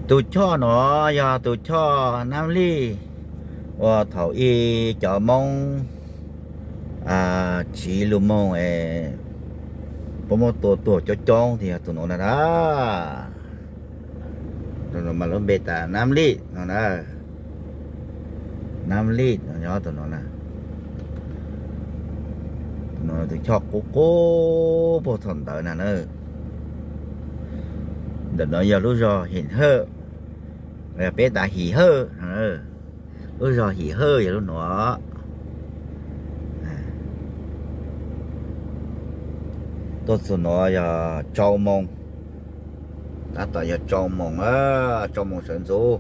Tus choj no yog tus choj Nab Lij uas thaum ub cov Hmoob tsiv lug moog es puab muab tua tuag coob coob tias yog tus nuav na. Tus nuav mas lub npe tas Nab Lij no na. Nab Lij no yog tus nuav na. Tus nuav tus choj qub qub puag thaum ntawd na. Ntawm no yog lub zog Him Hawj, peb tas Him Hawj, lub zog Him Hawj yog lub nuav. Tuaj txug nuav yog rau moos, tab tom yog rau moos, rau moos sawv ntxuv,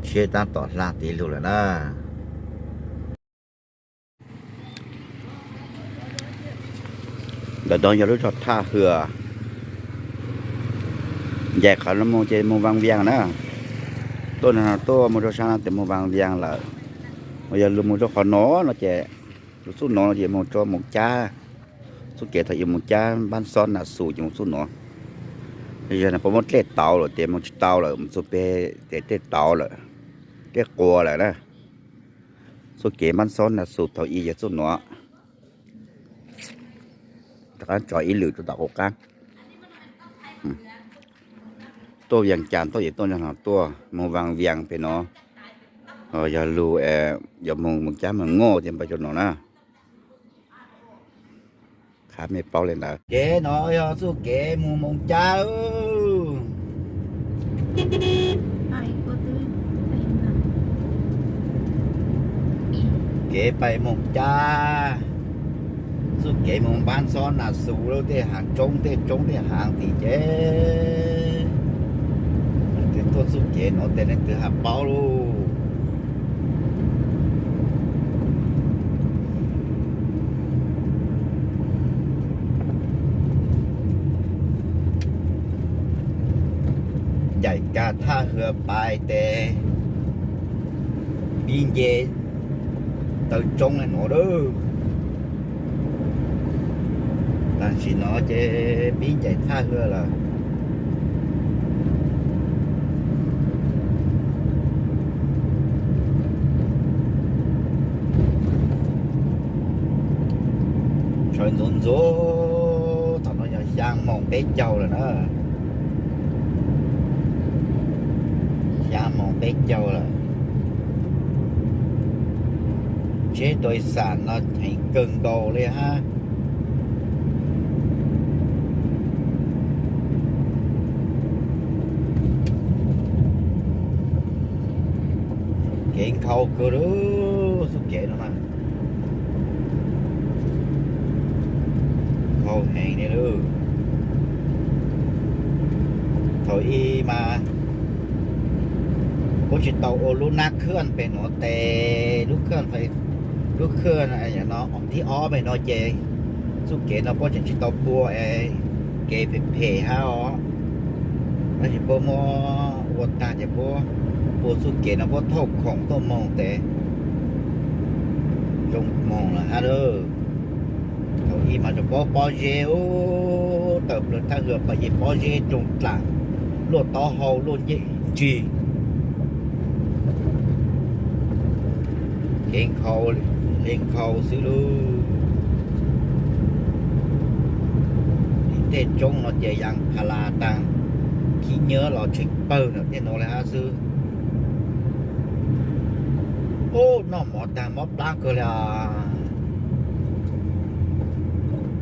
tsheb tab tom hla tiv lug lawm na. Ntawm no yog lub zog Thaj Hwm, ncaim qhov no moog ces moog Vaj Vias na. Tuaj no tuaj moog rau sab no ces moog Vaj Vias lawm. Yog lug moog rau qhov no no ces lug txuj no ces moog rau Moos Cab. Txuj kev thaum ub Moos Cab Npab Xob Nas Xus ces moog txuj no. Yog no puab muab dlej tauv lawm ces moog tsis tau lawm, moog txug peg ces dlej tauv lawm, dlej quas lawm na. Txuj kev Npab Xob Nas Xus thaum ub yog txuj no. Rov qab tso ib lwm rau tom qub qab. Tuaj Vias Cas tuaj ces tuaj no tuaj moog Vaj Vias pem no. Yog lug, yog moog Moos Cab Moos Ngoj ces npaj rau no na. Qha mej paub le ntawd. Kev no yog txuj kev moog Moos Cab. Kev pais Moos Cab, txuj kev moog Npab Xob Nas Xus lawm tej haav roob tej roob tej haav tim ces leej twg tuaj txuj kev no tes leej twg ha paub lauj. Ncaim kag Thaj Hwm pais tes pib nce taw roob le nuav lawm. Tam sim no ces pib ncaim Thaj Hwm lawm. Sawv ntxuv ntxuv, thaum no yog xyaa moos peb caug lawm na. Xyaa moos peb caug lawm. Tsheb tuam xam no heev kawg nkaus li hab. Kev nkhaus kawg lawm, txuj kev no na. Nkhaus heev li lawm. Thaum ub mas puab tsis tau ua lub nab khwb pem nuav tes, lub khwb, lub khwb no thib ob pem no ces txuj kev no puab tseem tsis tau pua es kev phem phem hab os. Tab sis puab muab ua tag ces puab pua txuj kev no puab thauj khoom tuaj moog tes zoo moog lawm hab lawm. Thaum ub mas tsuas paub pob zeb ub, tawm plaws Thaj Hwm pais ces pob zeb roog dlaam, luaj taub hau luaj ncej ntsig. Kev nkhaus le nkhaus xwb lauj. Tim tej roob no ces yas phas las taag, khib nyiab los tsheej pawg ntawm tej no le hab xwb. Ub, noj mov taag mob plab kawg li os.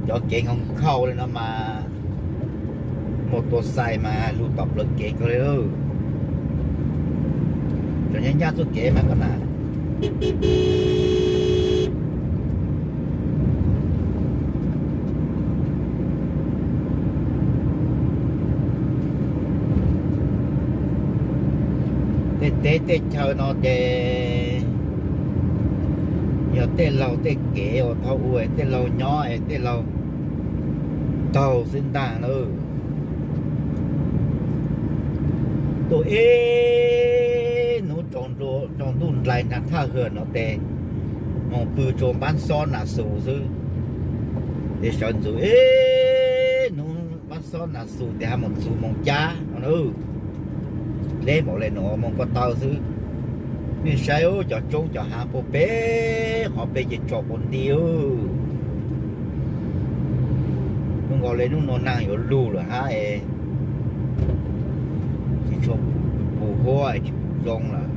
Cov kev nkhaus nkhaus li no mas, muaj tua xais mas lug tom plawv kev kawg li. Cov nyab ncaj txuj kev mas koj na. Tej teb tej chaw no ces yog tej laug tej kev uas thaum ub tej laug nyob es tej laug taug xwb ntag na. Tuaj ib hnub tsaus ntuj nplaig nraag Thaj Hwm no tes moog pw rua Npab Xob Nas Xus xwb. Ces sawv ntxuv ib hnub Npab Xob Nas Xus tias ha mus txug Moos Cab no na. Leb npaum le nuav moog ko taw xwb. Mej saib cov roob cov haav puag pem qhov peb ces tso puag nti. Lub nkaus le nub nua naag yuav lug lawm hab es tsis tshua pum huab es tsis pum zoo lawm.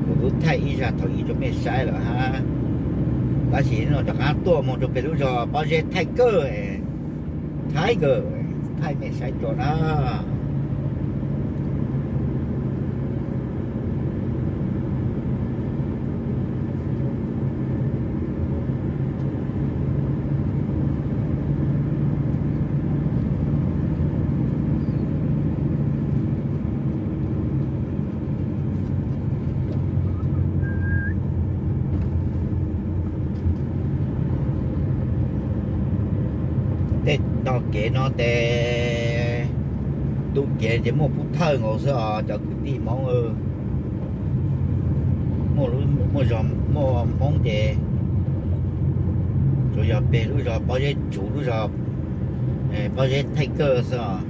Kuv tub thaij ib zag thaum ub rua mej saib lawm hab, tab sis nub nua rov qaab tuaj moog rua peg lub zog pob zeb thaij kawg, thaij kawg, thaij mej saib rua na. Tej ntog kev no tes, ntu kev ces muaj pub thawj nkaus xwb os cov kwv tij Moob. Muaj Moob ces tsuas yog peg lub zog pob zeb tsuv, lub zog pob zeb thaij kawg xwb os.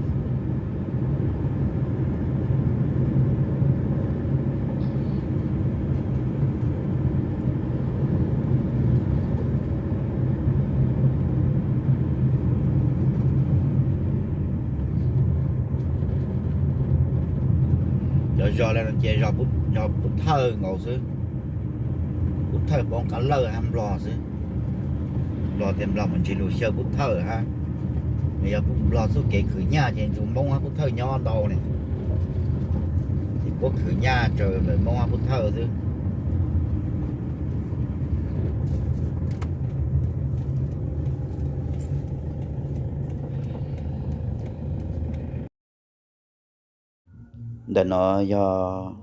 Cov zog le no ces zog pub thawj nkaus xwb, pub thawj Moob qab lawj hab Nplog xwb. Nplog tes Nplog mus ntsib lug xyaw pub thawj hab, nws yog Nplog txuj kev khwv nyaj ces ntsib Moob hab pub thawj nyob ntau ne, ces puab khwv nyaj raws ntawm Moob hab pub thawj xwb. Ntawm no yog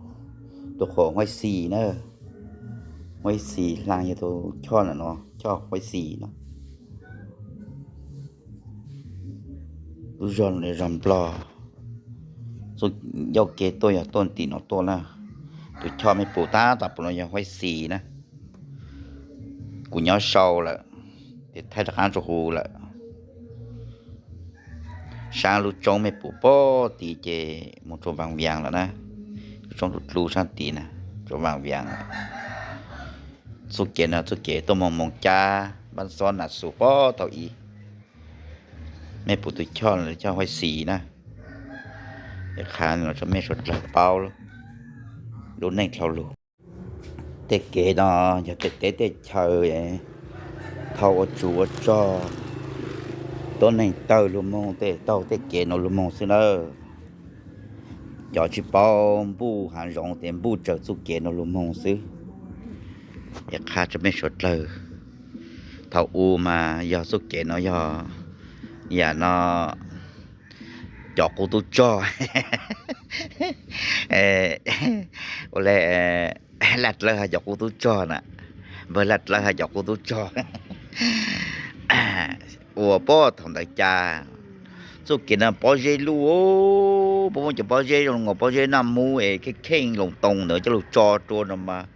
tus qhov Huaib Xis na, Huaib Xis hlaa yog tus choj ntawm no, choj Huaib Xis no. Lub zog no zog Nplog, txuj ncauj kev tuaj yog tuaj tim no tuaj na. Tus choj mej pum tab tom pum no yog Huaib Xis na. Kuv nyob sau lawm, tes thaij rov qaab rua huv lawm. Saab lub roob mej pum puag tid ces moog rua Vaas Vias lawm na. Lub roob dlua dlua saab tid na, rua Vaas Vias lawm. Txuj kev no txuj kev tuaj moog Moos Cab, npab xob Nas Xus puag thaum ub. Mej pum tus choj, choj Huaib Xis na. Es qha los rua mej suav dlawg paub lub neej dlhau lug. Tej kev no yog tej teb tej chaw thau ua tsug ua rog, tuab neeg tawg lug moog tej taug tej kev no lug moog xwb nawb. Cov tsis paub npuj haav zoov tes npuj raws txuj kev no lug moog xwb. Es qha rua mej suav dlawg, thaum ub mas yog txuj kev no yog yam no cov qub tub rog, ua le Laj Dlawb has cov qub tub rog na, npawg Laj Dlawb has cov qub tub rog ua puag thaum ntawd cas. Txuj kev no pob zeb luj, puab muab cov pob zeb zoo nkaus pob zeb Naj Mub es kheej kheej loos toos ntawd coj lug tso rua no mas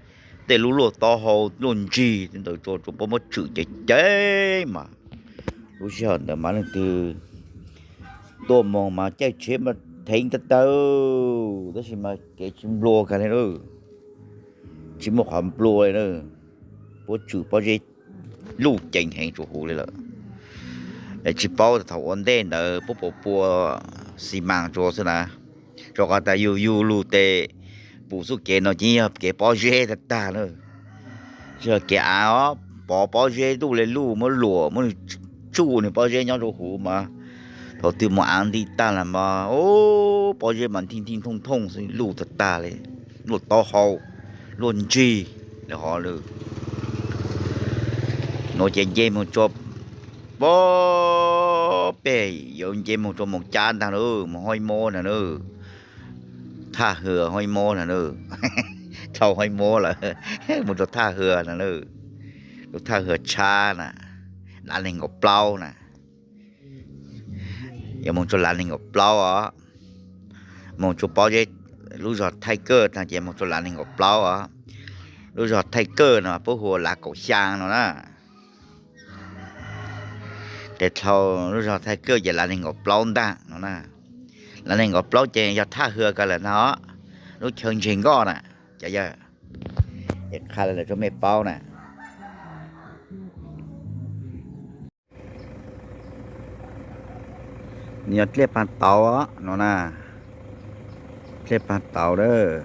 tej lub luaj taub hau luaj ntsig ntawd tso rua puab muab tswm ceev ceev mas. Lub sij hawm ntawd mas leej twg tuaj moog mas caij tsheb mas theev tag tag, tab sis mas kev tsis nplua kag li, tsis muaj qhov nplua li na. Puab tswm pob zeb luj ceev heev rua huv li lawm. Tsis paub tas thaum ua ntej ntawd puab puas pua xi mas rua xwb na. Rua qhov tas yug yug lug tes pum txuj kev no ces yog kev pob zeb tag tag na. Tsis yog kev av os, pov pob zeb luj le luj, muab luam muab tsuj nwg pob zeb nyob rua huv mas thaum twg mus av nti tag lawm mas pob zeb mas nti nti thooj thooj xwb, luj tag tag li, luaj taub hau, luaj ntsig li hov lawm. Nuav ces nce moog tsua puag peg yuav nce moog tsua Moos Cab ntag na, moog Hoib Mob ntag na. Thaj Hwm Hoib Mob ntag na, dhau Hoib Mob lawm, moog tsua Thaj Hwm ntag na. Lub Thaj Hwm tshab na, lav neeg nkaum plaub na. Yuav moog tsua lav neeg nkaum plaub os. Moog tsua pob zeb, lub zog Thaij Kawj tag ces moog tsua lav neeg nkaum plaub os. Lub zog Thaij Kawj no puab hu ua lav kaum xyaa no na. Tes dhau lub zog Thaij Kawj ces lav nees nkaum plaub ntag no na. Lav nees nkaum plaub ces yog Thaj Hwm ko lawm ntag os. Lub chaw ntseg nkoj na, cov yawg, es qha lawv rau mej paub na. Nws yog dlej Pag Tauv no na, dlej Pag Tauv lawm.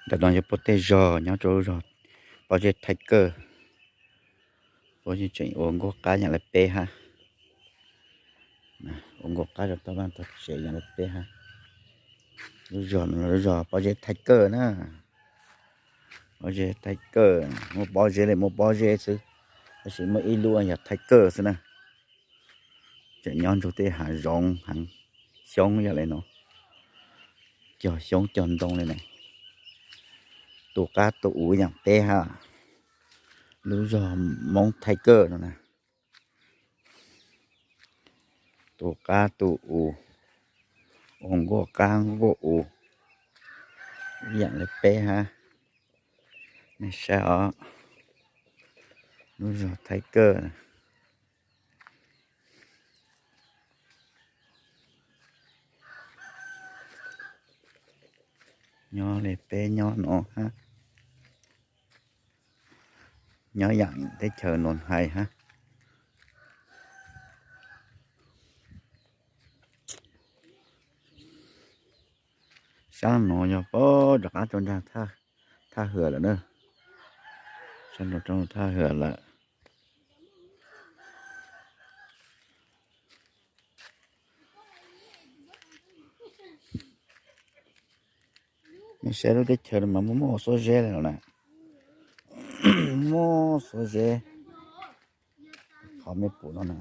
Ntawm no yog puag tej zog nyob rau lub zog pob zeb Thaij Kawj. Puab yeej tseem ua nkuaj qab yam li peb hab. Ua nkuaj qab rau tog vaj tog tsev yam li peb hab. Lub zog no lub zog pob zeb Thaij Kawj na. Pob zeb Thaij Kawj, muaj pob zeb li muaj pob zeb xwb, tab sis muaj ib lub yog Thaij Kawj xwb na. Tseem nyob nrug tej hav zoov hav xyoob yam li no, cog xyoob cog ntoo li no. Tu qab tu u yam peb hab, lub zog Moob Thaij Kawj no na. Tu qab tu u, ua nkuaj qab nkuaj u yam li peb hab. Nej saib os, lub zog Thaij Kawj na. Nyob li peb nyob no hab, nyob yam teb chaws Noos Hais hab. Sab no yog puag rov qab rau nraag Thaj Hwm lawm na. Sab no rau Thaj Hwm lawm. Nej saib lub teb chaws no mas muaj muaj xuab zeb li no na. Muaj xuab zeb. Qhov mej pum no na.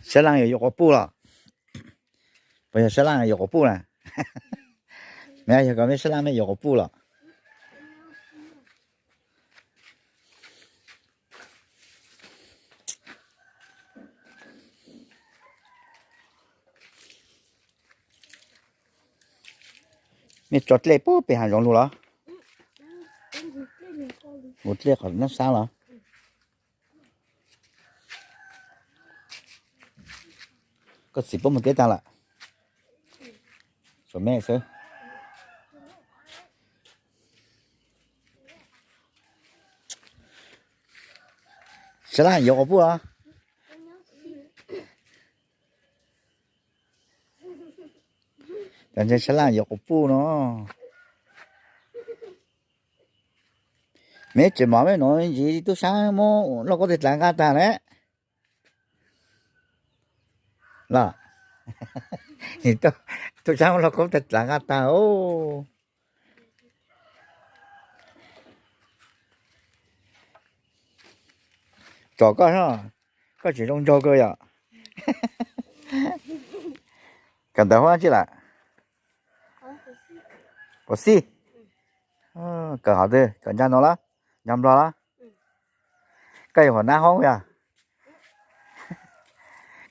Sab laj yuav yuav quas puj los? Puas yog sab laj yuav yuav quas puj na? Mej yog koj mej sab laj mej yuav quas puj los? Mej tso dlej puag pem hav zoov lug los? Ua dlej qhov nab sab los? Koj txiv puab moog teb taag lawm? Tshuav mej xwb. Sab laj yuav quas puj los? Cov ntseeg sab laj yuav quas puj no. Mej tseem mov mej nuav ntsis tub saab muab lauj kaub teg dlav nqaj taag na. Los, tub saab muab lauj kaub teg dlav nqaj taag os. Tsom koj, koj tseem zoo nraug kawg yom. Kawm ntawv hov tsi lawm? Puas xij? Kawm hov twg? Kawm nraag nuav los? Nraag nplog los? Koj yog huam nab hoob yog?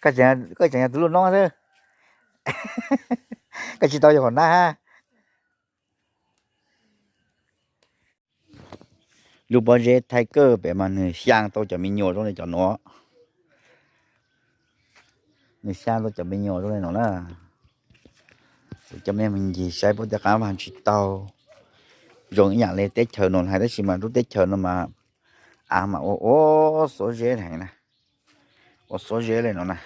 Koj tseem yog tus luj noob xwb, koj tsis tau yog huam nab hab. Lub pob zeb Thaij Kawj pem mas nwg xyaa tau cov me nyuam zoo li cov nuav. Nwg xyaa tau cov me nyuam zoo li no na. Kuv coj mej mus ncig saib puab tej qaab vaag tsis taug zoo ib yaam le teb chaws nuav hais, tab sis mas lub teb chaws no mas av mas ua ua xuab zeb heev na. Ua xuab zeb li no na.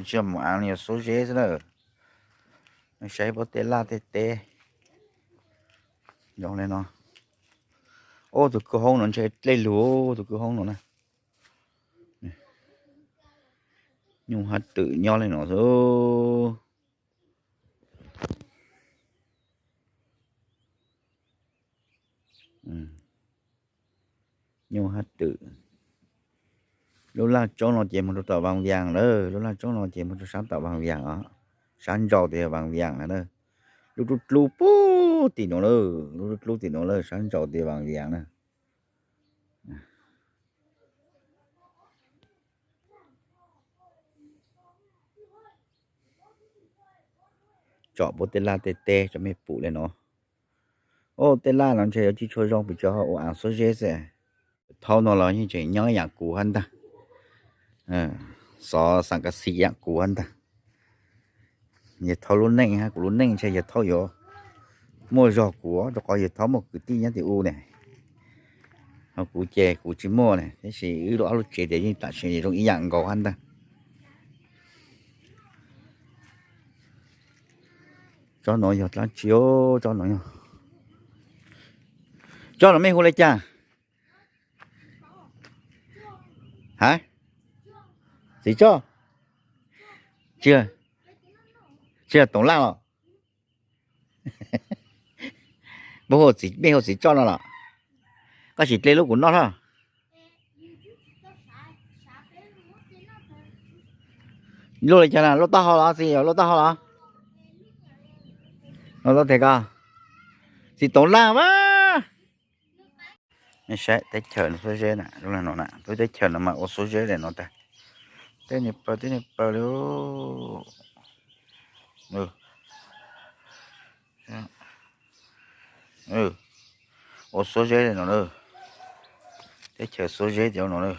Tsi mus av li, ua xuab zeb xwb na. Nej saib puab tej laj tej teb zoo li no. Ub, tus kwj hoob no ntshe dlej lug, tus kwj hoob no na. Nyuj hab twm nyob li no xwb. Nyuj hab twm. Lub laj tsoob no ces moog rua tom Vaas Vias lawm, lub laj tsoob no ces moog rua saab tom Vaas Vias os. Saab nraud tes yog Vaas Vias na. Lub dlub dlub puag tim nuav lawm, lub dlub dlub tim nuav lawm, saab nraud tes Vaas Vias na. Tsom puab tej laj tej teb tso mej pum le no. Tej laj no ntshe yuav tsis tshua zoo pes tsawg, ua aav xuab zeb xwb. Thaub no los yeej tseem nyob yaam kuv hab ntag. Xov xaam kav xim yaam kuv hab ntag. Yawg thaub lub neej hab kuv lub neej ntshe yawg thaub yuav muaj zog kuv, rua qhov yawg thaub muaj kwv tij nyob tim u ne. Ho kuv ces kuv tsis muaj ne, tab sis wb lub ob lub tsev ces yeej tam sim zoo ib yaam nkaus hab ntag. Tsob no yog dlaab tsi? Tsob no, tsob no mej hu le caag? Ha? Txiv tsoj? Tsis yog toov laj los? Mej hu txiv tsoj no los? Koj sim dle lub kuv noj hlo. Luaj le caag na, luaj taub hau los txiv, luaj taub hau los? Luaj tes ko, txiv toov laj mas. Mej saib teb chaws no xuab zeb na, lub no na, lub teb chaws no mas ua xuab zeb le no tag. Tej niag plaws, tej niag plaws li. Ua xuab zeb le no na. Teb chaws xuab zeb cov no na.